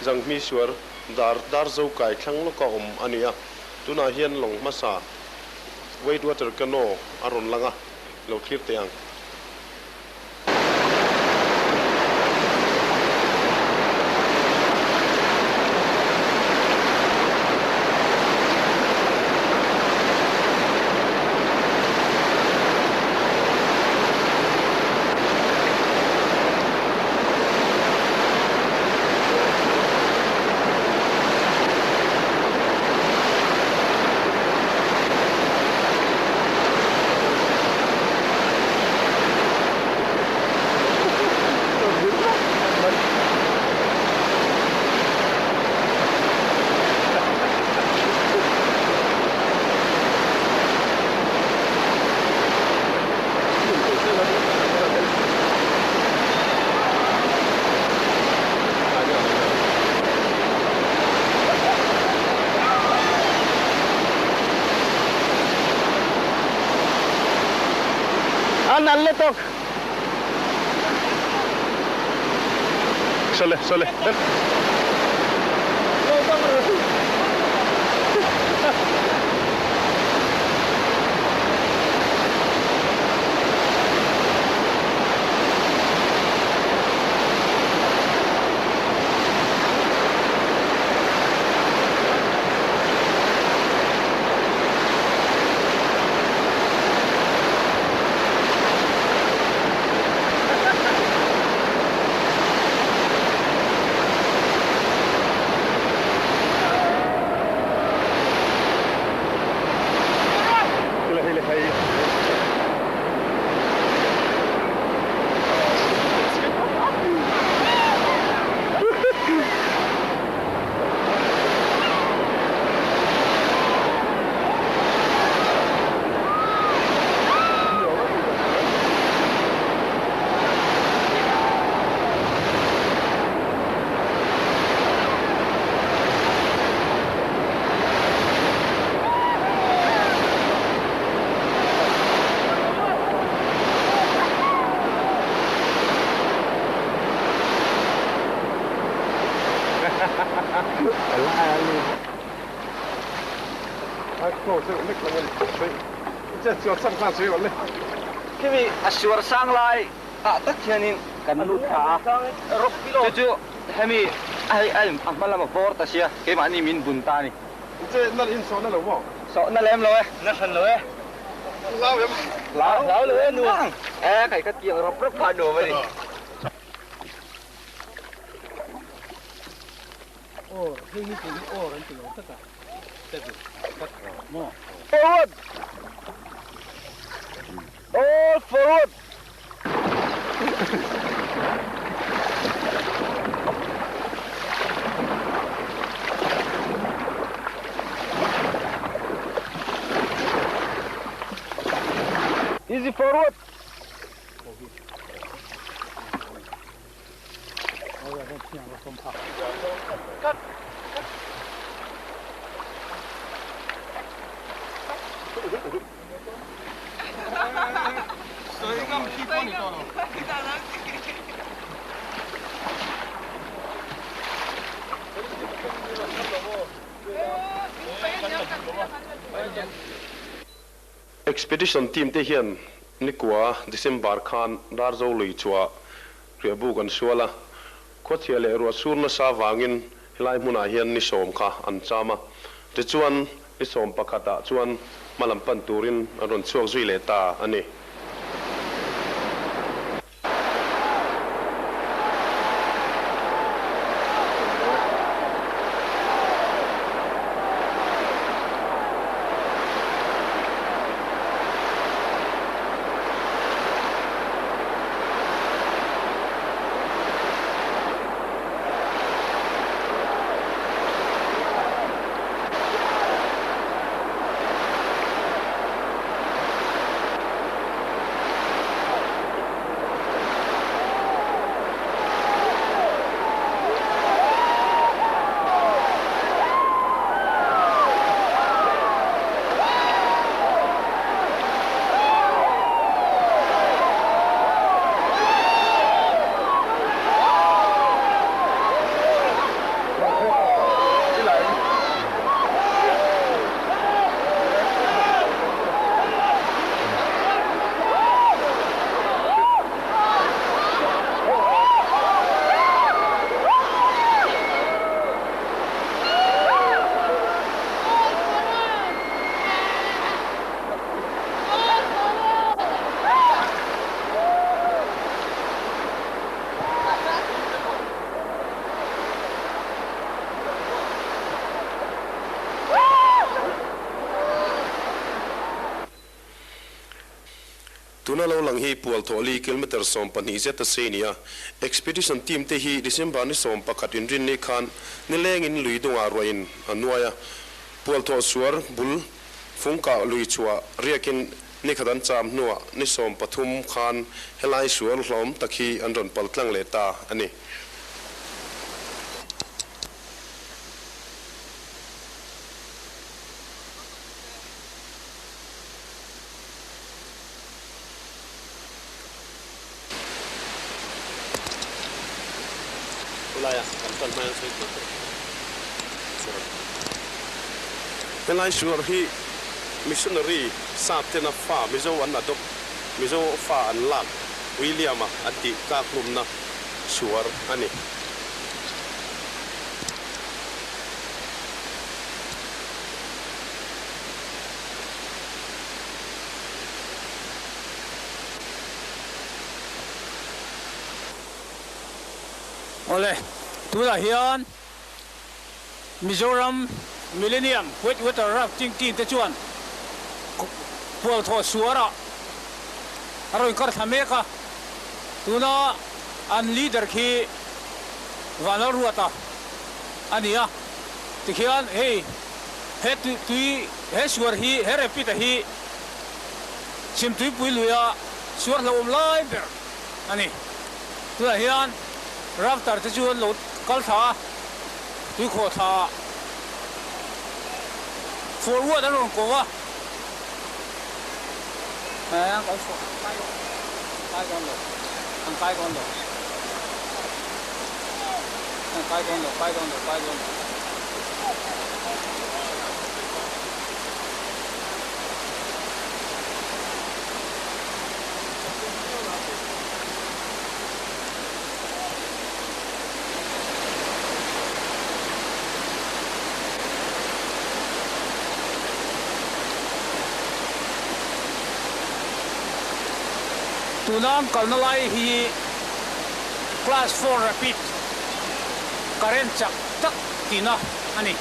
Zanghmisuar dar Darzo kai thlang lawka awm a ni a, tunah hian lawng hmasa Wade Water Canoe a rawn lang a, lo thlir teh ang. A nal lutuk. Sawle sawle. Khimi a suar sang lai ah tak hianin kan lut thla a, chu chu hemi hei a hma lama bawr ta sia keimahni min bun ta a ni. Sawhna lem lo e. Na hran lo e. Hlau em? Hlau hlau lo e nuam. E kai ka tiang rawp rawp kha nuam a ni. Or hei hi chu hi or an ti lo tak a. Maw? Forward! All forward! Easy forward! Expedition team te hian nikua December khan Darzo lui chhuah Riahbuk an sual a, khuachhia leh ruah sur nasa vangin helai hmunah hian ni sawm kha an cham a, tichuan ni sawm pakhatah chuan hma lam pan turin an rawn chhuak zui leh ta a ni. Tuna lo lang hi Pualthawh li kilometre 12 zet a sei ni a. Expedition team te hi December ni 11 inrinni khan nilengin lui dungah ruahin a nuai a. Pualthawh suar bul fungkah lui chhuah riakin ni khat an cham hnuah ni 13 khan helai suar hlawm tak hi an rawn pal tlang leh ta a ni. Helai suar hi missionary sap tena fa Mizo an adopt, Mizo fa an lak William-a an tih tlak hlumna suar a ni. Awle, tunah hian Mizoram Millennium White Water Rafting Team te chuan Pualthawh suarah a rawn kar thla mek a, tuna an leader khi Vanlalruata a ni a, tikhian hei he tui he suar hi he rapid-a hi Chhimtuipui luia suar hlauhawm lai ber a ni. Tunah hian rafter te chu an lo kal thla a, tuikhawh thla ah forward an rawn ko a. An kal chhuah an kai kai dawn lo, an kai dawn lo, an kai dawn lo, kai dawn lo, kai dawn lo. Tuna an kalna lai hi class four rapid current chak tak tihna a ni.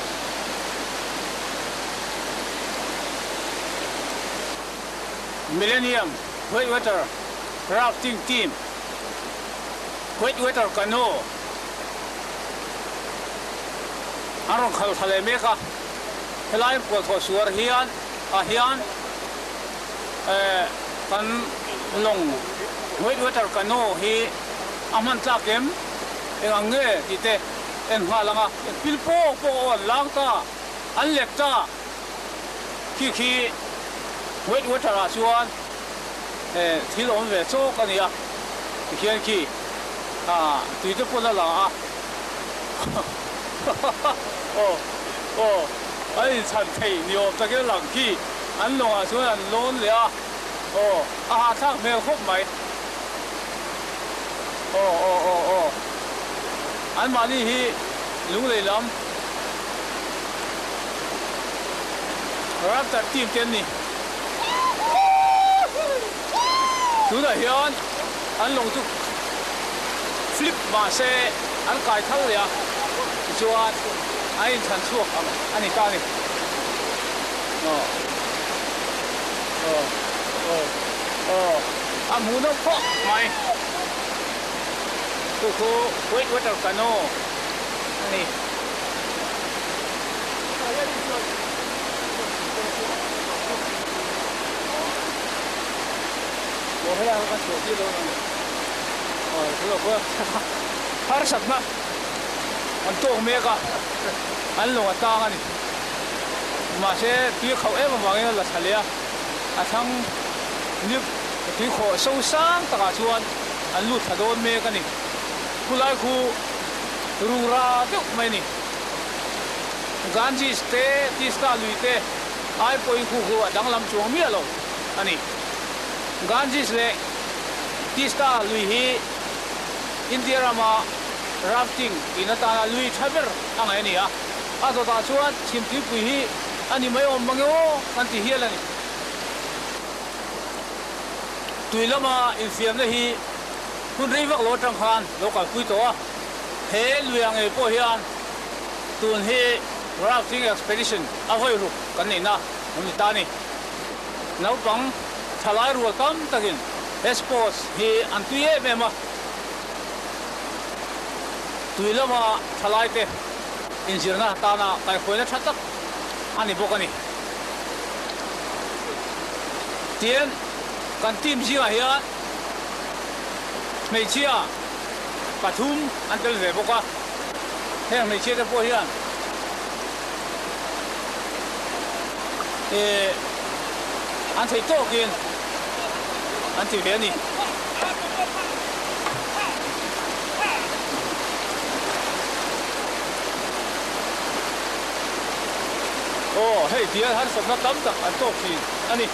Millennium White Water Rafting Team White Water Canoe an rawn khalh thla leh mek a, helai pualthawh suar hian ah hian eh kan lawng White Water Canoe hi a hman tlak em eng ang nge tih te en nghal ang a, pil pawk pawk aw an lang ta an let ta. Khi khi wet water ah chuan thil awm ve chawk a ni a, tikhian khi tui te pawn a la a, aw aw an inchhan thei ni awm takin a lang khi an lawngah chuan an lawn leh a, aw a hahthlak hmel khawp mai, aw aw aw aw anmahni hi lunglei lam. Raptor team te an ni. Tunah hian an lawng chu flip mahse an kai thal leh a, tichuan an inchhan chhuak ang a ni ta a ni. Aw aw aw aw a hmuhnawm khawp mai. Chu chu white water canoe a ni. Harsatna an tawk mek a, an lawng a tang a ni. Mahse tui a khauh em avangin a la thla leh a, a thlang ni tui khawh so sang takah chuan an lut thla dawn mek a ni. Khulai khu rura deuh mai a ni. Ganges te, Tista lui te ai pawhin khu khu a danglam chuang miah lo a ni. Ganges leh Tista lui hi India rama rafting tihna tana lui tha ber a ngaih a ni a, a dawtah chuan chhimtuipui hi a ni mai awm mang e aw kan ti hial a ni. Tui lama infiamna hi hun rei vak lo atang khan lo kalpui tawh a, he luiah ngei pawh hian tun hi rafting expedition a vawi ruk kan neihna awm ni ta a ni. Naupang thalai rual tam takin. He sports hi an tui em em a, tui lama thalaite inzirna atana kaihhruaina tha tak a ni bawk a ni. Tin, kan team zingah hian hmeichhia pathum an tel ve bawk a, heng hmeichhia te pawh hian eh an theih tawkin an ti ve a ni. Aw, hei bial harsatna tam tak an tawk thin a ni.